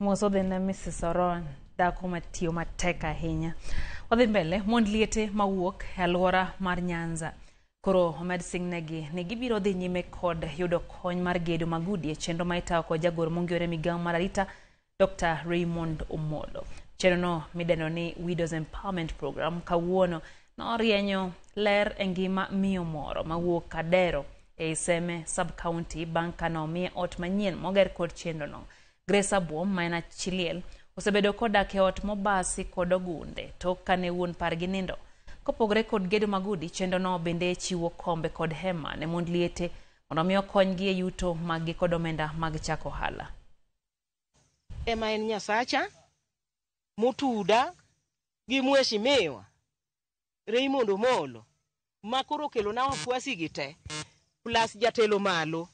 Mos odhi ne Mrs. Oron, dhako matiyo matek ahinya. Wadhi mbele, mond liete mawuok e alwora mar Nyanza. Koro omed singnegi ni gibiro dhi nyime kod yudo kony mar gedo mag udi e chenro ma itayo kod jagoro mongirore migawo mar arita Dr. Raymond Omolo. Chenrono midendo ni Widows Empowerment Program kawuono norienyo ler e ngima miyo moro mawuok Kadero ei Seme sub-county bang' ka nomiye ot manyien moger kod chenrono. Grace Abuom ma en chi liel osebedo kodak e ot mobasi kod ogunde tok kane wuon pargi nindo. Kopogore kod gedo mag udi, chenrono bende chiwo kombe kod hema ne mond liete mondo mi okonygi e yuto maggi kod omenda mag chako ohala. Ema en Nyasacha motuda gi mheshimiwa Raymond Omolo ma koro okelona wafuasi gi te plus jatelo malo.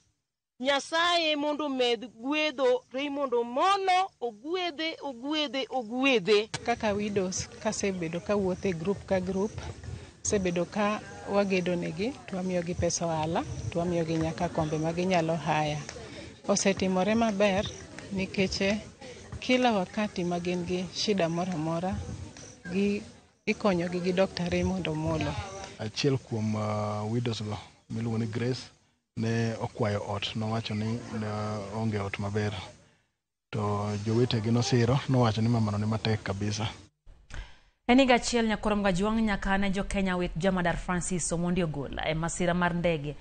Nyasaye mondo omed gwedho Raymond Omolo, ogwedhe, ogwedhe, ogwedhe. Kaka widows kasebedo kawuotho e group ka group, osebedo ka wagedo negi to wamiyogi pesa ohala to wamiyogi nyaka kombe ma ginyalo hire. Osetimore maber nikech kila wakati ma gin gi shida moro amora gi ikonyogi gi Dr. Raymond Omolo. Achiel kuom widows go miluongo ni Grace ne okwayo ot, nowacho ni ne onge ot maber to jowetegi nosiro, nowacho ni mamano ni matek kabisa. En higa achiel nyakorom Gajwang' nyaka ne jo Kenya wit Jamadar Francis Omondi Ogola e masira mar ndege.